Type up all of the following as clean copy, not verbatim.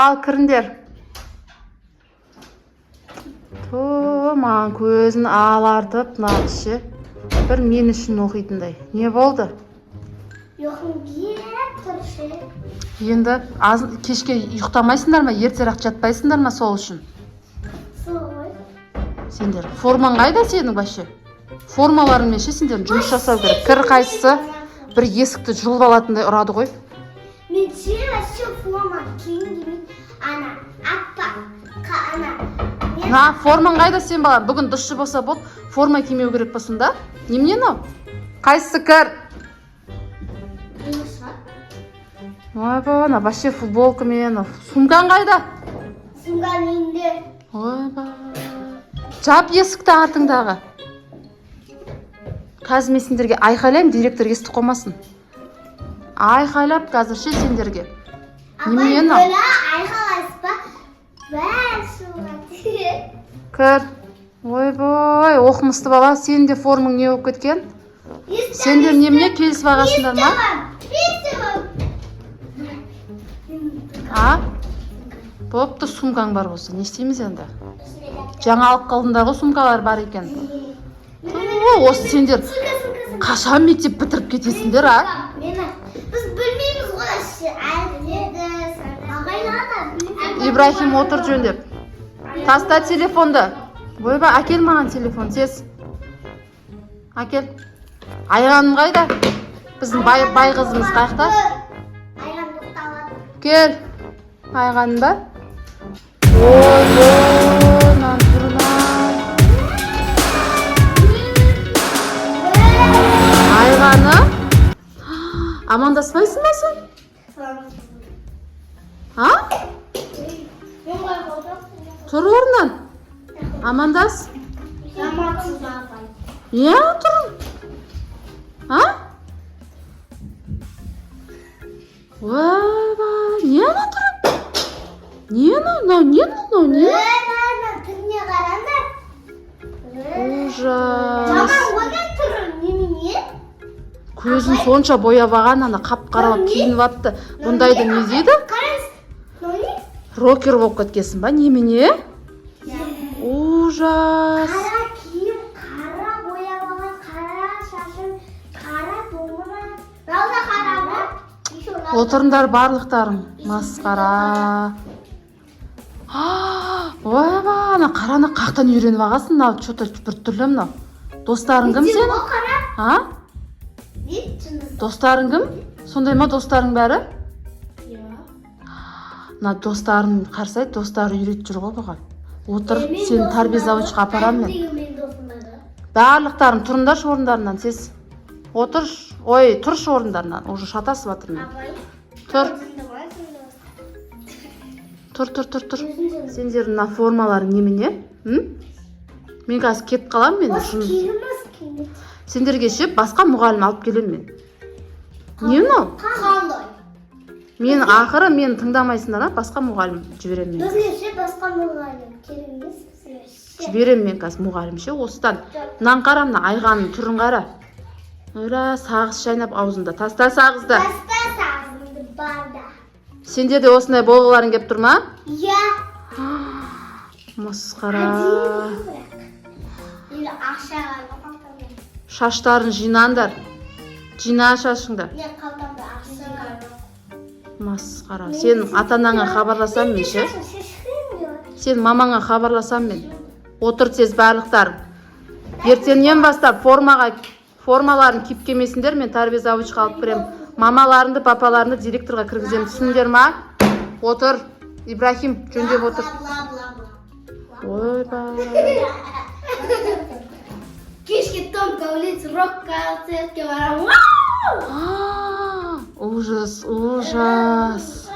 Ал, кіріңдер. Ту, маған көзін алартып мына ше, бір мен үшін оқитындай. Не болды? Ұйқым келіп тұр ше. Енді аз кешке ұйықтамайсыңдар ма, ертерек жатпайсыңдар ма сол үшін? Сол ғой. Сендер, формаң қайда сенің вообще? Формаларыңмен ше сендердің жұмыс жасау керек. Кір, қайсысы бір есікті жұлып алатындай ұрады ғой. Мен ше вообще форма киім кимеймін. Ана аппақ ана. Мен На, формаң қайда сен, балам? Бүгін душы болса болды, форма кимеу керек па сонда? Немене мынау? Қайсысы кір? Не шығар? Ойбай, ана вообще футболкамен. Сумкаң қайда? Сумка менде. Ойбай, жап есікті артыңдағы. Қазір мен сендерге айқайлаймын, директор естіп қалмасын. Айқайлап қазір ше сендерге. Немене мынау? Апай, бөле айқайлайсыз ба? Бәрі шығады. Кір. Ойбай, оқымысты бала, сенің де формаң не болып кеткен? Сендер немене, келісіп алғансыңдар ма? А, бопты, сумкаң бар болса, не істейміз енді? Жаңа алып қалдыңдар ғой, сумкалар бар екен. Ту, осы сендер қашан мектеп бітіріп кетесіңдер, а? Мені біз білмейміз ғой әлі. Ибрахим, отыр жөндеп, таста телефонды. Ойбай, әкел маған телефон, тез әкел. Айғаным қайда? Біздің бай қызымыз қаяқта? Айған тоқталады. Кел, Айғаным ба? Ойбой, мынаның түрін ай! Айғаным, амандаспайсың ба сен, а? Тұр орнынан, амандас. Иә, тұр. А, ойбай, не ана түрің? Не анау? Мынау не, мынау не? Түріне қараңдар. Ужас! Жаман ғой түрі, немене? Көзін сонша бояп алған, ана қап қара болып киініп алыпты. Бұндайды не дейді? Қараңыз, мынау не? Рокер болып кеткенсің ба, немене? Ужас! Қара киім, қара бояп алған, қара шашын, қара домына. Мынау да қара ма? Отырыңдар барлықтарың. Масқара! Ойбай, ана қараны қаяқтан үйреніп алғансың? Мынау че то біртүрлі мынау. Достарың кім сенің? Ол қара. А? Не жынды? Достарың кім? Сондай ма достарың бәрі? Иә. Мына достарын қарасай, достары үйретіп жүр ғой бұған. Отыр, сені тәрбие завучқа апарамын мен. Мен досым бар. Барлықтарың тұрыңдаршы орындарынан, тез. Отыр, ой, тұршы орындарынан, уже шатасып жатырмын мен. Апай. Тұр. Тұр, тұр, тұр, тұр. Сендердің мына формаларың немене? М? Мен қазір кетіп қаламын мен. Осы киіміміз киіміз. Сендерге ше басқа мұғалім алып келемін мен. Не мынау? Қандай? Мен ақыры мені тыңдамайсыңдар, а? Басқа мұғалім жіберемін мен. Бізге ше басқа мұғалім керек емес бізге ше. Жіберемін мен қазір мұғалім ше осыдан. Мынаны қара, мына Айғаның түрін қара. Ора, сағыз шайнап аузында. Таста сағызды. Таста сағызыңды барда. Сендер де осындай болғыларың келіп тұр ма? Иә. Масқара! Или ақша бар ма қалтамда? Шаштарын жинаңдар. Жина шашыңды. Не, қалтамда ақша бар. Масқара! Сенің ата анаңа хабарласамын мен ше. Шешкім. Сен мамаңа хабарласамын мен. Отыр тез барлықтарың. Ертеңнен бастап формаларын киіп келмесіңдер, мен тәрбие завучқа алып кіремін. Мамаларыңды, папаларыңды директорға кіргіземін. Түсіндіңдер ма? Отыр. Ибрахим, жөндеп отыр. Бла бла бла. Ойбай. Кешке Томка улиц рок концертке барамын. А, ужас, ужас!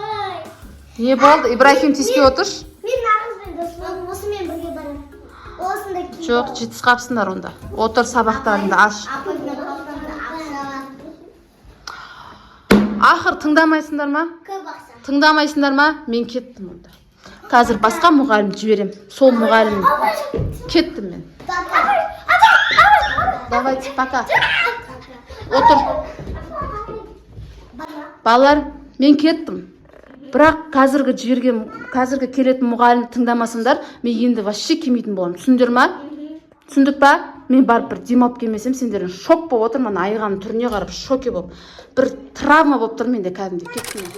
Не болды? Ибрахим, тиіспей отыршы. Мен нағызбен дос болдым, осымен бірге барамын. Осындай киіп. Жоқ, жетісіп қалыпсыңдар онда. Отыр, сабақтарыңды аш. Апай, мен қалтамда ақша бар. Ақыр тыңдамайсыңдар ма? Көп ақша. Тыңдамайсыңдар ма? Мен кеттім онда. Қазір басқа мұғалім жіберем. Сол мұғалім. Кеттім мен. Давайте, пока. Отыр. Балалар, мен кеттім. Бірақ қазіргі жіберген, қазіргі келетін мұғалім тыңдамасаңдар, мен енді вообще келмейтін боламын. Түсіндіңдер ма? Түсіндік па? Мен барып бір демалып келмесем, сендерден шок болып отырмын. Ана Айғаның түріне қарап, шоке болып, бір травма болып тұр менде кәдімгідей. Кеттім мен.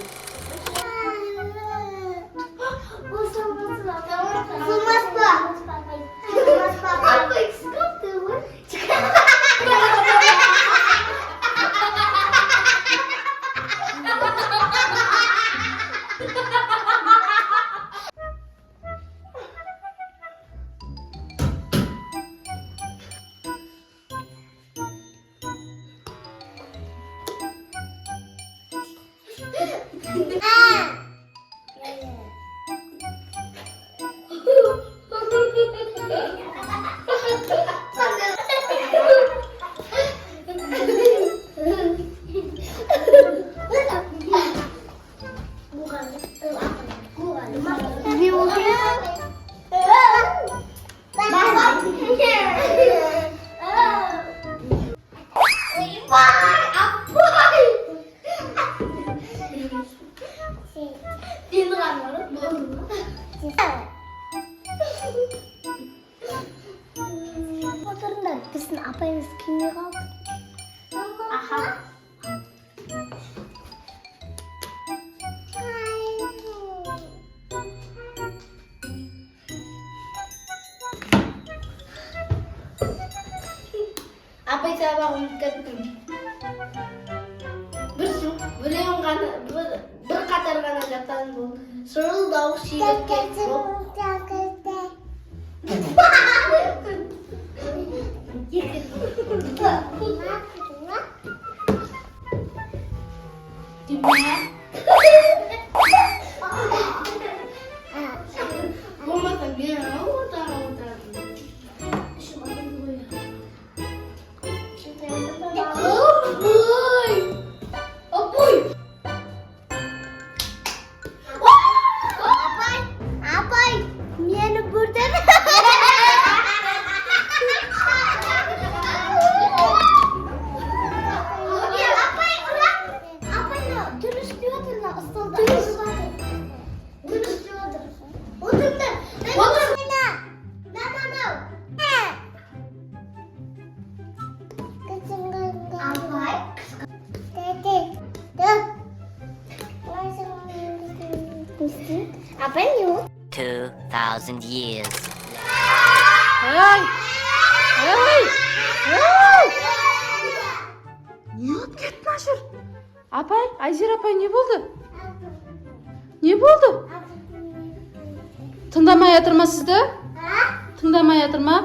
Отырыңдар, біздің апайымыз келмей қалды. Аха. Апай, сабақ ұмытып кеттім. Бір біреуін ғана, бір қатар ғана жаттадым, болды. Шырылдауық шегіртке болып. Екі. Тиме. Болмаса мен отыра отырамын. Ой! Апай! Апай, апай, мені көрді. Апай, апай, дұрыс істеп отыр мына столда. Дұрыс істеп отыр. Отырыңдар. Отыр. На, на, на. Апай. Дәде. Апай, не болды? 2,000 years. Ей, ей, ей! Не болып кетті мына жер? Апай, Айзер апай, не болды? Не болды? Тыңдамай жатыр ма сізді? Тыңдамай жатыр ма?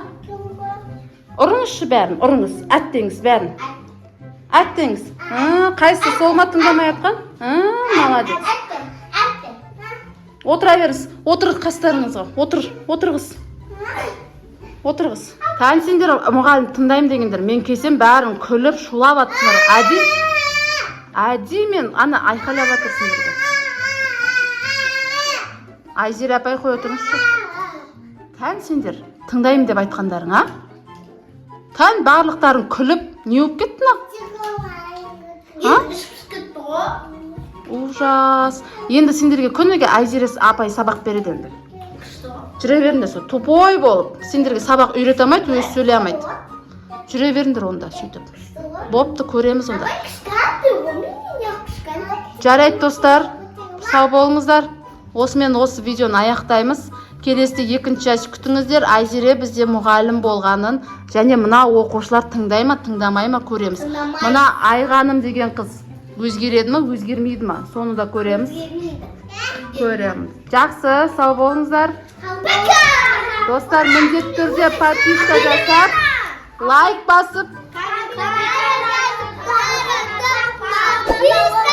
Ұрыңызшы бәрін, ұрыңыз, әттеңіз бәрін, әттеңіз. Қайсысы, сол ма тыңдамай жатқан? Молодец. Отыра беріңіз, отыр қастарыңызға, отыр, отырғыз, отырғыз. Кәні, сендер мұғалім тыңдаймын дегендер, мен келсем, бәрін күліп шулап жатсыңдар. Әдейі, әдейі мен ана айқайлап жатырсыңдар ғой. Айзере апай, қоя тұрыңызшы. Кәні, сендер тыңдаймын деп айтқандарың, а? Кәні, барлықтарың күліп, не болып кетті мынау, а? Іш пісіп кетті ғой. Ужас! Енді сендерге күніге Айзере апай сабақ береді енді. Күшті ғой. Жүре беріңдер сол тупой болып. Сендерге сабақ үйрете алмайды, өзі сөйлей алмайды. Жүре беріңдер онда сөйтіп. Бопты, көреміз онда. Жарайды, достар, сау болыңыздар. Осымен осы видеоны аяқтаймыз. Келесіде екінші часть күтіңіздер. Айзере бізде мұғалім болғанын және мына оқушылар тыңдай ма, тыңдамай ма, көреміз. Тыңдамайды. Мына Айғаным деген қыз өзгереді ма, өзгермейді ма, соны да көреміз. Көреміз. Жақсы, сау болыңыздар, достар. Міндетті түрде подписка жасап, лайк басып Пока!